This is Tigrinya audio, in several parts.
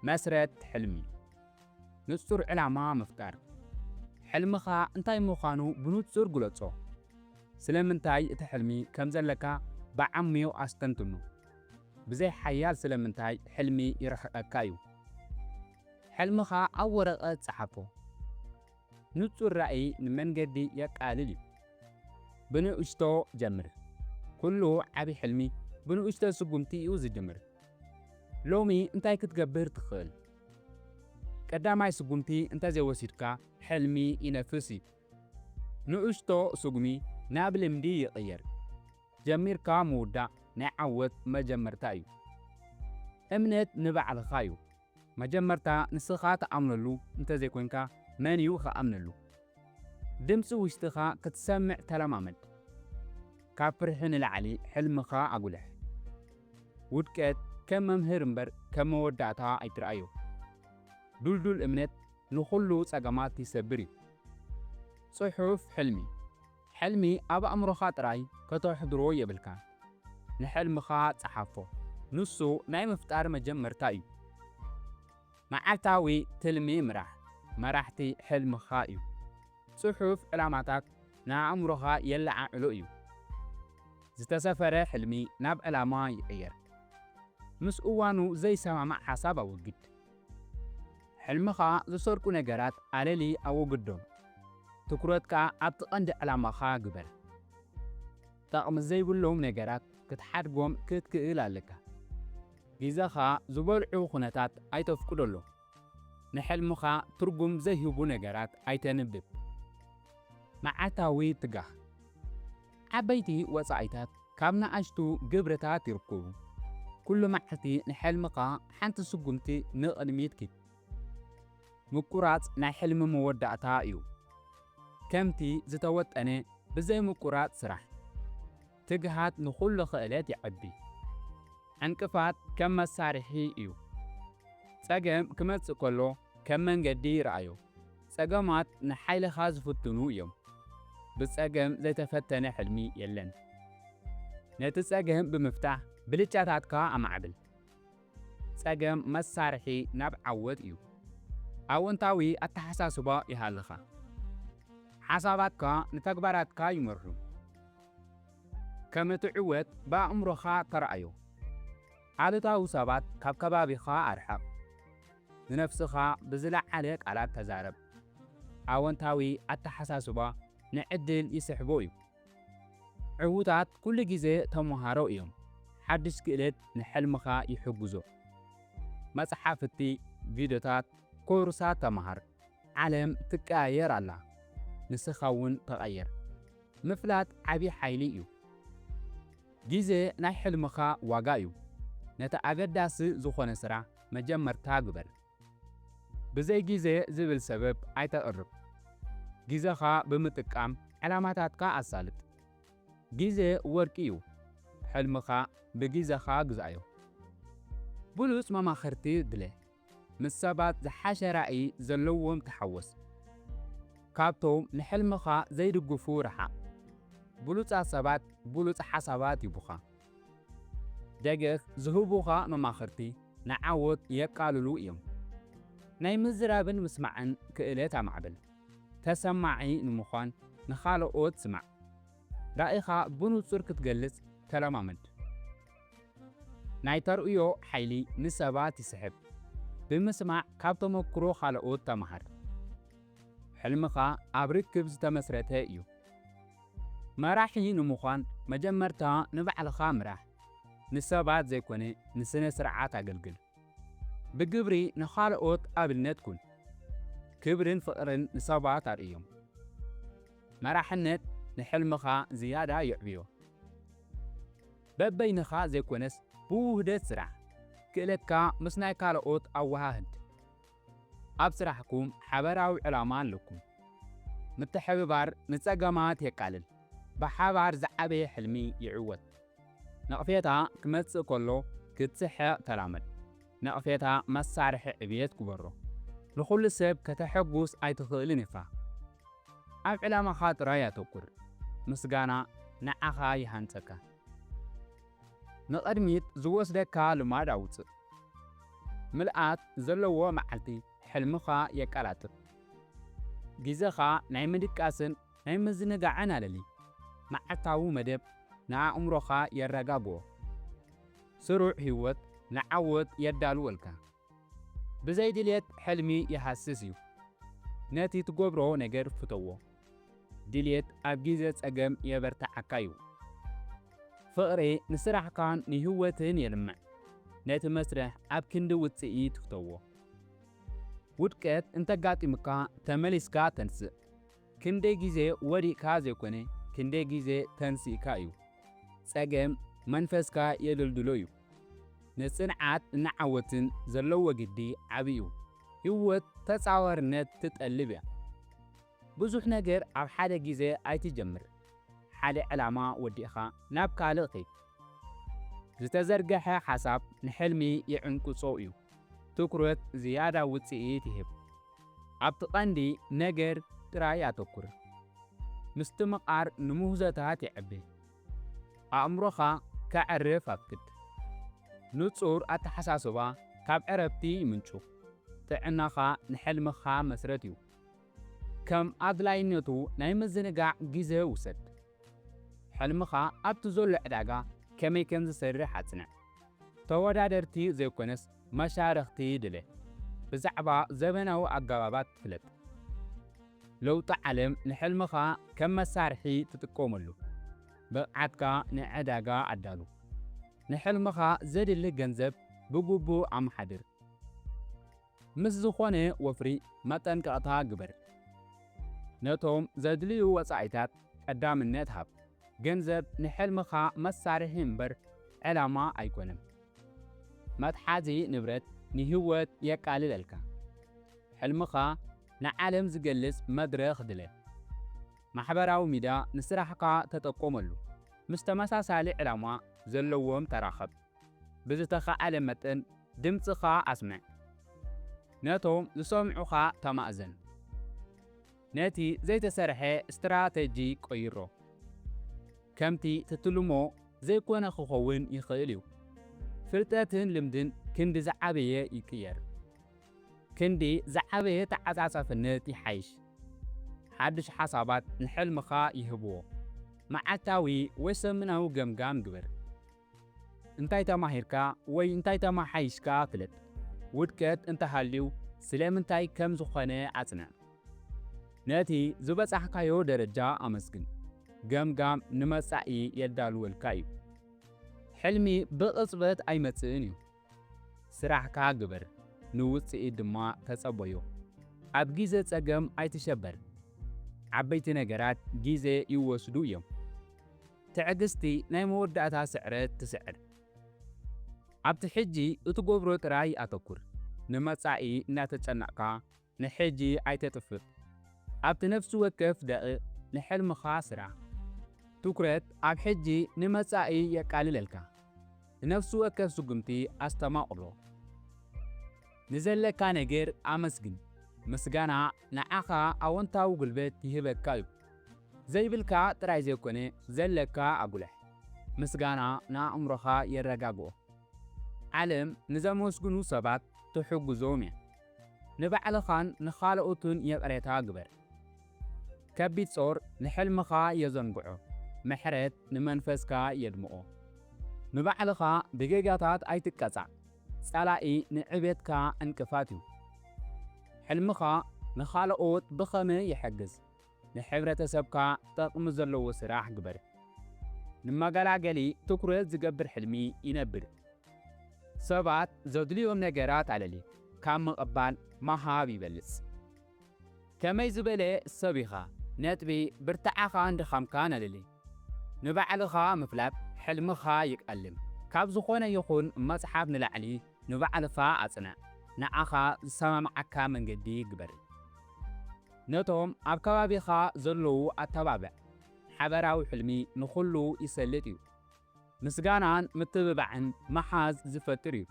መስረት ሕልሚ። ንጹር ዕላማ ምፍጣር። ሕልምኻ እንታይ ምዃኑ ብንጹር ግለጾ። ስለምንታይ እቲ ሕልሚ ከም ዘለካ ብዓሚው ኣስተንትኖ። ብዘይ ሓያል ስለምንታይ ሕልሚ ይርሕቐካ እዩ። ሕልምኻ ኣብ ወረቐት ጸሓፎ። ንጹር ራእይ ንመንገዲ የቃልል እዩ። ብንእሽቶ ጀምር። ኩሉ ዓቢ ሕልሚ ብንእሽቶ ስጉምቲ እዩ ዝጅምር። ሎሚ እንታይ ክትገብር ትኽእል? ቀዳማይ ስጉምቲ እንተዘይወሲድካ፣ ሕልሚ ይነፍስ እዩ። ንእሽቶ ስጉሚ ናብ ልምዲ ይቕየር። ጀሚርካ ምውዳእ ናይ ዓወት መጀመርታ እዩ። እምነት ንባዕልኻ እዩ። መጀመርታ ንስኻ ትኣምነሉ እንተዘይኮንካ፣ መን እዩ ክኣምነሉ? ድምጺ ውሽጥኻ ክትሰምዕ ተለማመድ። ካብ ፍርሒ ንላዕሊ ሕልምኻ ኣጉልሕ። ውድቀት ከም መምህር እምበር ከም መወዳእታ ኣይትርኣዮ። ዱልዱል እምነት ንኹሉ ጸገማት ይሰብር እዩ። ጽሑፍ ሕልሚ። ሕልሚ ኣብ ኣእምሮኻ ጥራይ ከተሕድሮ የብልካን። ንሕልምኻ ጸሓፎ። ንሱ ናይ ምፍጣር መጀመርታ እዩ። መዓልታዊ ትልሚ ምራሕ። መራሕቲ ሕልምኻ እዩ። ጽሑፍ ዕላማታት ንኣእምሮኻ የለዓዕሎ እዩ። ዝተሰፈረ ሕልሚ ናብ ዕላማ ይቕየር። ምስ እዋኑ ዘይሰማማዕ ሓሳብ ኣወግድ። ሕልምኻ ዝሰርቁ ነገራት ኣለሊ ኣወግዶም። ትኩረትካ ኣብቲ ቀንዲ ዕላማኻ ግበር። ጠቕሚ ዘይብሎም ነገራት ክትሓድጎም ክትክእል ኣለካ። ግዜኻ ዝበልዑ ኩነታት ኣይተፍቅደሎም። ንሕልምኻ ትርጉም ዘይህቡ ነገራት ኣይተንብብ። መዓልታዊ ትጋህ። ዓበይቲ ወጻኢታት ካብ ንኣሽቱ ግብርታት ይርከቡ። ኩሉ መዓልቲ ንሕልምኻ ሓንቲ ስጉምቲ ንቕድሚት ኪድ። ምቁራጽ ናይ ሕልሚ መወዳእታ እዩ። ከምቲ ዝተወጠነ ብዘይ ምቁራጽ ስራሕ። ትግሃት ንኹሉ ክእለት የዕቢ። ዕንቅፋት ከም መሳርሒ እዩ። ጸገም ክመጽእ ከሎ ከም መንገዲ ይርኣዮ። ጸገማት ንሓይልኻ ዝፍትኑ እዮም። ብጸገም ዘይተፈተነ ሕልሚ የለን። ነቲ ጸገም ብምፍታሕ ብልጫታትካ ኣማዕብል። ጸገም መሳርሒ ናብ ዓወት እዩ። ኣወንታዊ ኣተሓሳስባ ይሃልኻ። ሓሳባትካ ንተግባራትካ ይመርሑ። ከም እትዕወት ብኣእምሮኻ ተራእዮ። ኣሉታዊ ሰባት ካብ ከባቢኻ ኣርሕቕ። ንነፍስኻ ብዝለዓለ ቃላት ተዛረብ። ኣወንታዊ ኣተሓሳስባ ንዕድል ይስሕቦ እዩ። ዕዉታት ኩሉ ግዜ ተመሃሮ እዮም። ሓድሽ ክእለት ንሕልምኻ ይሕግዞ። መጽሓፍቲ፣ ቪድዮታት፣ ኮርሳት ተመሃር። ዓለም ትቀያየር ኣላ። ንስኻ እውን ተቐየር። ምፍላጥ ዓቢ ሓይሊ እዩ። ግዜ ናይ ሕልምኻ ዋጋ እዩ። ነቲ ኣገዳሲ ዝኾነ ስራሕ መጀመርታ ግበር። ብዘይ ግዜ ዝብል ሰበብ ኣይተቕርብ። ግዜኻ ብምጥቃም ዕላማታትካ ኣሳልጥ። ግዜ ወርቂ እዩ። ሕልምኻ ብግዜኻ ግዛዮ። ብሉጽ መማኽርቲ ድለ። ምስ ሰባት ዝሓሸ ራእይ ዘለዎም ተሓወስ። ካብቶም ንሕልምኻ ዘይድግፉ ርሓቕ። ብሉጻት ሰባት ብሉጽ ሓሳባት ይቡኻ። ደገፍ ዝህቡኻ መማኽርቲ ንዓወት የቃልሉ እዮም። ናይ ምዝራብን ምስማዕን ክእለት ኣማዕብል። ተሰማዒ ንምዃን ንኻልኦት ስማዕ። ራኢኻ ብንጹር ክትገልጽ ተለማመድ። ናይ ተርእዮ ሓይሊ ንሰባት ይስሕብ። ብምስማዕ ካብ ተመክሮ ካልኦት ተመሃር። ሕልምኻ ኣብ ርክብ ዝተመስረተ እዩ። መራሒ ንምዃን መጀመርታ ንባዕልኻ ምራሕ። ንሰባት ዘይኮነ ንስነ ስርዓት ኣገልግል። ብግብሪ ንኻልኦት ኣብነት ኩን። ክብርን ፍቕርን ንሰባት ኣርእዮም። መራሕነት ንሕልምኻ ዝያዳ የዕብዮ። በበይንኻ ዘይኮነስ ብውህደት ስራሕ። ክእለትካ ምስ ናይ ካልኦት ኣወሃህድ። ኣብ ስራሕኩም ሓበራዊ ዕላማ ኣለኩም። ምትሕብባር ንጸገማት የቃልል። ብሓባር ዝዓበየ ሕልሚ ይዕወት። ነቕፌታ ክመጽእ ከሎ ክትስሕቕ ተላመድ። ነቕፌታ መሳርሒ ዕብየት ግበሮ። ንኹሉ ሰብ ከተሐጉስ ኣይትኽእልን ኢኻ። ኣብ ዕላማኻ ጥራይ ኣተኩር። ምስጋና ንዓኻ ይሃንጸካ። ንቕድሚት ዝወስደካ ልማድ ኣውጽእ። ምልኣት ዘለዎ መዓልቲ ሕልምኻ የቀላጥፍ። ግዜኻ ናይ ምድቃስን ናይ ምዝንጋዕን ኣለሊ። መዓልታዊ መደብ ንኣእምሮኻ የረጋግኦ። ስሩዕ ህይወት ንዓወት የዳልወልካ። ብዘይ ድልየት ሕልሚ ይሃስስ እዩ። ነቲ ትገብሮ ነገር ፍተዎ። ድልየት ኣብ ግዜ ጸገም የበርትዓካ እዩ። ፍቕሪ ንስራሕካን ንህይወትን የልምዕ። ነቲ መስርሕ ኣብ ክንዲ ውጽኢት ፍተዎ። ውድቀት እንተጋጢሙካ ተመሊስካ ተንስእ። ክንደይ ግዜ ወዲቕካ ዘይኮነ፣ ክንደይ ግዜ ተንሲእካ እዩ። ጸገም መንፈስካ የደልድሎ እዩ። ንጽንዓት ንዓወትን ዘለዎ ግዲ ዓቢ እዩ። ህይወት ተጻዋርነት ትጠልብ እያ። ብዙሕ ነገር ኣብ ሓደ ግዜ ኣይትጀምር። ሓደ ዕላማ ወዲእኻ ናብ ካልእ ኺድ። ዝተዘርግሐ ሓሳብ ንሕልሚ ይዕንቅጾ እዩ። ትኹረት ዝያዳ ውጽኢት ይህብ። ኣብቲ ቀንዲ ነገር ጥራይ ኣተኩር። ምስትምቓር ንምህዞታት የዕቢ። ኣእምሮኻ ከዕርፍ ኣፍቅድ። ንጹር ኣተሓሳስባ ካብ ዕረፍቲ ይምንጩ። ጥዕናኻ ንሕልምኻ መስረት እዩ። ከም ኣድላይነቱ ናይ ምዝንጋዕ ግዜ ውሰድ። ሕልምኻ ኣብቲ ዘሎ ዕዳጋ ከመይ ከም ዝሰርሕ ኣጽንዕ። ተወዳደርቲ ዘይኮነስ መሻርኽቲ ድለ። ብዛዕባ ዘበናዊ ኣገባባት ፍለጥ። ለውጢ ዓለም ንሕልምኻ ከም መሳርሒ ትጥቀመሉ። ብቕዓትካ ንዕዳጋ ኣዳሉ። ንሕልምኻ ዘድሊ ገንዘብ ብግቡእ ኣመሓድር። ምስ ዝኾነ ወፍሪ መጠንቀቕታ ግበር። ነቶም ዘድልዩ ወጻኢታት ቀዳምነት ሃብ። ገንዘብ ንሕልምኻ መሳርሒ እምበር ዕላማ ኣይኮነን። መትሓዚ ንብረት ንህይወት የቃልለልካ። ሕልምኻ ንዓለም ዝገልጽ መድረኽ ድለ። ማሕበራዊ ሚድያ ንስራሕካ ተጠቆመሉ። ምስ ተመሳሳሊ ዕላማ ዘለዎም ተራኸብ። ብዝተኻእለ መጠን ድምጽኻ ኣስምዕ። ነቶም ዝሰምዑኻ ተማእዘን። ነቲ ዘይተሰርሐ ስትራተጂ ቀይሮ። ከምቲ ትትልሞ ዘይኮነ ክኸውን ይኽእል እዩ። ፍልጠትን ልምድን ክንዲ ዝዓበየ ይቅየር። ክንዲ ዝዓበየ ተዓጻጻፍነት ይሓይሽ። ሓድሽ ሓሳባት ንሕልምኻ ይህብዎ። መዓልታዊ ወይ ሰሙናዊ ገምጋም ግበር። እንታይ ተማሂርካ ወይ እንታይ ተመሓይሽካ ፍለጥ። ውድቀት እንተሃልዩ ስለምንታይ ከም ዝኾነ ኣጽንዕ። ነቲ ዝበጻሕካዮ ደረጃ ኣመስግን። ገምጋም ንመጻኢ የዳልወልካ እዩ። ሕልሚ ብቕጽበት ኣይመጽእን እዩ። ስራሕካ ግበር፣ ንውጽኢት ድማ ተጸበዮ። ኣብ ግዜ ጸገም ኣይትሸበር። ዓበይቲ ነገራት ግዜ ይወስዱ እዮም። ትዕግስቲ ናይ መወዳእታ ስዕረት ትስዕር። ኣብቲ ሕጂ እትገብሮ ጥራይ ኣተኩር። ንመጻኢ እናተጨነቕካ ንሕጂ ኣይተጥፍእ። ኣብቲ ነፍሲ ወከፍ ደቂቕ ንሕልምኻ ስራሕ። ትኩረት ኣብ ሕጂ ንመጻኢ የቃልለልካ። ንነፍሲ ወከፍ ስጉምቲ ኣስተማቕሮ። ንዘለካ ነገር ኣመስግን። ምስጋና ንዓኻ ኣወንታዊ ጉልበት ይህበካ እዩ። ዘይብልካ ጥራይ ዘይኮነ ዘለካ ኣጉልሕ። ምስጋና ንኣእምሮኻ የረጋግኦ። ዓለም ንዘመስግኑ ሰባት ትሕግዞም እያ። ንባዕልኻን ንኻልኦትን ይቕሬታ ግበር። ከቢድ ጾር ንሕልምኻ የዘንግዖ፣ ምሕረት ንመንፈስካ የድምቖ። ንባዕልኻ ብጌጋታት ኣይትቀጻዕ፣ ጸላኢ ንዕቤትካ ዕንቅፋት እዩ። ሕልምኻ ንኻልኦት ብኸመይ ይሕግዝ? ንሕብረተሰብካ ጠቕሚ ዘለዎ ስራሕ ግበር። ንመገላገሊ ትኹረት ዝገብር ሕልሚ ይነብር። ሰባት ዘድልዮም ነገራት ኣለሊ ካብ ምቕባል ምሃብ ይበልጽ። ከመይ ዝበለ ሰብ ኢኻ? ነጥቢ ብርትዓኻን ድኻምካን ኣለሊ። ንባዕልኻ ምፍላጥ ሕልምኻ ይቀልም። ካብ ዝኾነ ይኹን መጽሓፍ ንላዕሊ ንባዕልኻ ኣጽንዕ። ንዓኻ ዝሰማምዓካ መንገዲ ግበር። ነቶም ኣብ ከባቢኻ ዘለዉ ኣተባብዕ። ሓበራዊ ሕልሚ ንኹሉ ይሰልጥ እዩ። ምስጋናን ምትብባዕን መሓዝ ዝፈጥር እዩ።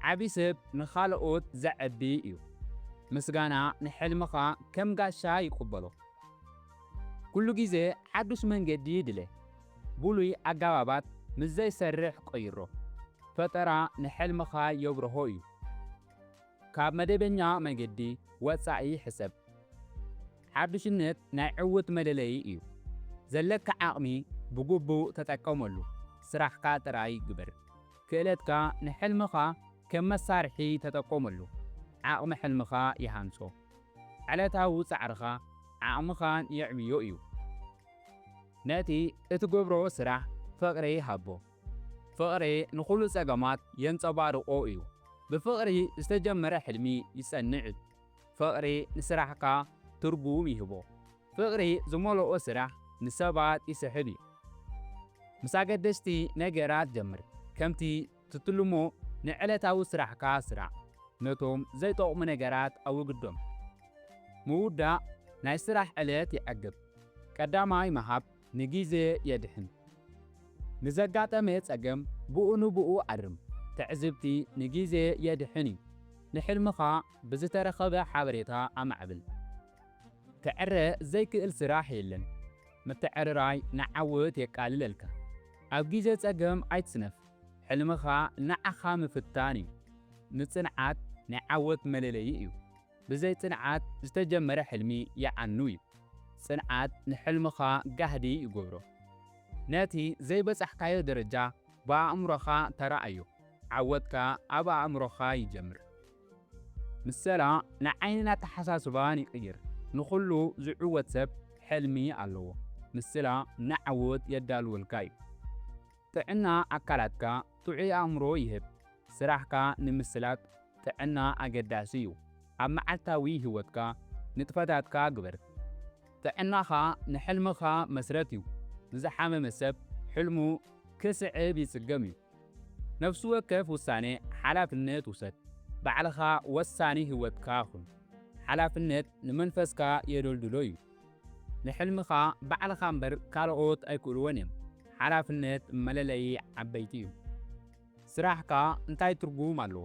ዓቢ ሰብ ንኻልኦት ዘዕቢ እዩ። ምስጋና ንሕልምኻ ከም ጋሻ ይቕበሎ። ኩሉ ግዜ ሓዱሽ መንገዲ ድለ። ብሉይ ኣገባባት ምስ ዘይሰርሕ ቀይሮ። ፈጠራ ንሕልምኻ የብርሆ እዩ። ካብ መደበኛ መገዲ ወጻኢ ሕሰብ። ሓድሽነት ናይ ዕውት መለለዪ እዩ። ዘለካ ዓቕሚ ብግቡእ ተጠቀመሉ። ስራሕካ ጥራይ ግበር። ክእለትካ ንሕልምኻ ከም መሳርሒ ተጠቀመሉ። ዓቕሚ ሕልምኻ ይሃንጾ። ዕለታዊ ጻዕርኻ ዓቕምኻን የዕብዮ እዩ። ነቲ እትገብሮ ስራሕ ፍቕሪ ሃቦ። ፍቕሪ ንኹሉ ጸገማት የንጸባርቖ እዩ። ብፍቕሪ ዝተጀመረ ሕልሚ ይጸንዕ እዩ። ፍቕሪ ንስራሕካ ትርጉም ይህቦ። ፍቕሪ ዝመልኦ ስራሕ ንሰባት ይስሕብ እዩ። ምስ ኣገደስቲ ነገራት ጀምር። ከምቲ ትትልሞ ንዕለታዊ ስራሕካ ስራዕ። ነቶም ዘይጠቕሙ ነገራት ኣወግዶም። ምውዳእ ናይ ስራሕ ዕለት ይዕግብ። ቀዳማይ ምሃብ ንጊዜ የድሕን። ንዘጋጠመ ጸገም ብኡ ንብኡ ኣርም። ትዕዝብቲ ንጊዜ የድሕን እዩ። ንሕልምኻ ብዝተረኸበ ሓበሬታ ኣማዕብል። ክዕረ ዘይክእል ስራሕ የለን። ምትዕርራይ ንዓወት የቃልለልካ። ኣብ ግዜ ጸገም ኣይትስነፍ። ሕልምኻ ንዓኻ ምፍታን እዩ። ንጽንዓት ናይ ዓወት መለለዪ እዩ። ብዘይ ጽንዓት ዝተጀመረ ሕልሚ ይዓኑ እዩ። ጽንዓት ንሕልምኻ ጋህዲ ይገብሮ። ነቲ ዘይበጻሕካዮ ደረጃ ብኣእምሮኻ ተራእዮ። ዓወትካ ኣብ ኣእምሮኻ ይጀምር። ምስላ ንዓይንን ኣተሓሳስባን ይቕይር። ንኹሉ ዝዕወት ሰብ ሕልሚ ኣለዎ። ምስላ ንዓወት የዳልወልካ እዩ። ጥዕና ኣካላትካ ጥዑይ ኣእምሮ ይህብ። ስራሕካ ንምስላጥ ጥዕና ኣገዳሲ እዩ። ኣብ መዓልታዊ ህይወትካ ንጥፈታትካ ግበር። ጥዕናኻ ንሕልምኻ መስረት እዩ። ንዝሓመመ ሰብ ሕልሙ ክስዕብ ይጽገም እዩ። ነፍሲ ወከፍ ውሳኔ ሓላፍነት ውሰድ። ባዕልኻ ወሳኒ ህይወትካ ኩን። ሓላፍነት ንመንፈስካ የደልድሎ እዩ። ንሕልምኻ ባዕልኻ እምበር ካልኦት ኣይክእልዎን እዮም። ሓላፍነት መለለዪ ዓበይቲ እዩ። ስራሕካ እንታይ ትርጉም ኣለዎ?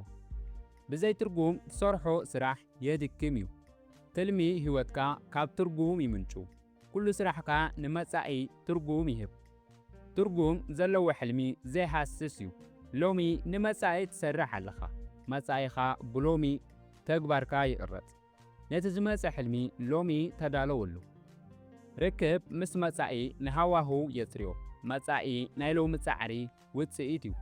ብዘይ ትርጉም ትሰርሖ ስራሕ የድክም እዩ። ትልሚ ህይወትካ ካብ ትርጉም ይምንጩ። ኩሉ ስራሕካ ንመጻኢ ትርጉም ይህብ። ትርጉም ዘለዎ ሕልሚ ዘይሃስስ እዩ። ሎሚ ንመጻኢ ትሰርሕ ኣለኻ። መጻኢኻ ብሎሚ ተግባርካ ይቕረጽ። ነቲ ዝመጽእ ሕልሚ ሎሚ ተዳለወሉ። ርክብ ምስ መጻኢ ንሃዋህው የጽርዮ። መጻኢ ናይ ሎሚ ጻዕሪ ውጽኢት እዩ።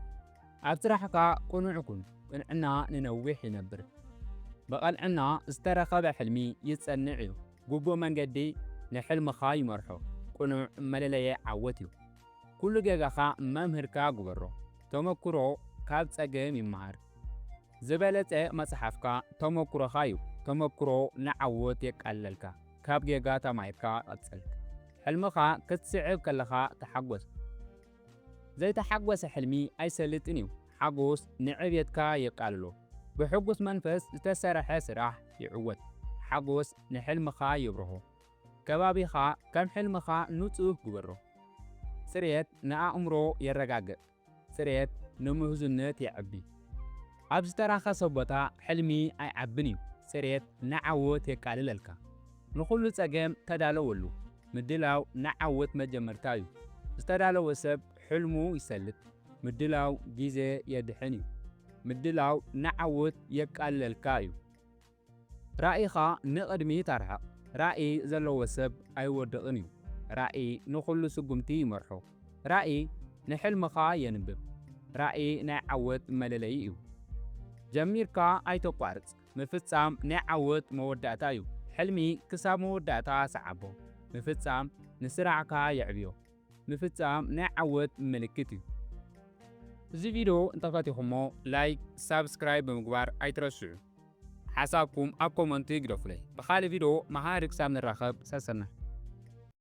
ኣብ ስራሕካ ቅኑዕ ኩን። ቅንዕና ንነዊሕ ይነብር። ብቐንዕና ዝተረኸበ ሕልሚ ይጸንዕ እዩ። ግቡእ መንገዲ ንሕልምኻ ይመርሖ። ቅኑዕ መለለየ ዓወት እዩ። ኩሉ ጌጋኻ መምህርካ ግበሮ። ተመክሮ ካብ ጸገም ይመሃር። ዝበለጸ መጽሓፍካ ተመክሮኻ እዩ። ተመክሮ ንዓወት የቃልለልካ። ካብ ጌጋ ተማሂርካ ቀጽል። ሕልምኻ ክትስዕብ ከለኻ ተሓጎስ። ዘይተሓጎሰ ሕልሚ ኣይሰልጥን እዩ። ሓጎስ ንዕብየትካ የቃልሎ። ብሕጉስ መንፈስ ዝተሰርሐ ስራሕ ይዕወት። ሓጎስ ንሕልምኻ የብርሆ። ከባቢኻ ከም ሕልምኻ ንጹህ ግበሮ። ጽሬት ንኣእምሮ የረጋግእ። ጽሬት ንምሁዝነት የዕቢ። ኣብ ዝተራኸሰ ቦታ ሕልሚ ኣይዓብን እዩ። ጽሬት ንዓወት የቃልለልካ። ንኹሉ ጸገም ተዳለወሉ። ምድላው ንዓወት መጀመርታ እዩ። ዝተዳለወ ሰብ ሕልሙ ይሰልጥ። ምድላው ግዜ የድሕን እዩ። ምድላው ንዓወት የቃልለልካ እዩ። ራኢኻ ንቕድሚት ኣርሕቕ። ራኢ ዘለዎ ሰብ ኣይወድቕን እዩ። ራኢ ንኹሉ ስጉምቲ ይመርሖ። ራኢ ንሕልምኻ የንብብ። ራኢ ናይ ዓወት መለለዪ እዩ። ጀሚርካ ኣይተቋርጽ። ምፍጻም ናይ ዓወት መወዳእታ እዩ። ሕልሚ ክሳብ መወዳእታ ሰዓቦ። ምፍጻም ንስራዕካ የዕብዮ። ምፍጻም ናይ ዓወት ምልክት እዩ። እዚ ቪድዮ እንተፈቲኹሞ ላይክ፣ ሳብስክራይብ ብምግባር ኣይትረስዑ። ሓሳብኩም ኣብ ኮመንቲ ግደፉለይ። ብኻልእ ቪድዮ መሃሪ ክሳብ ንራኸብ ሰሰና።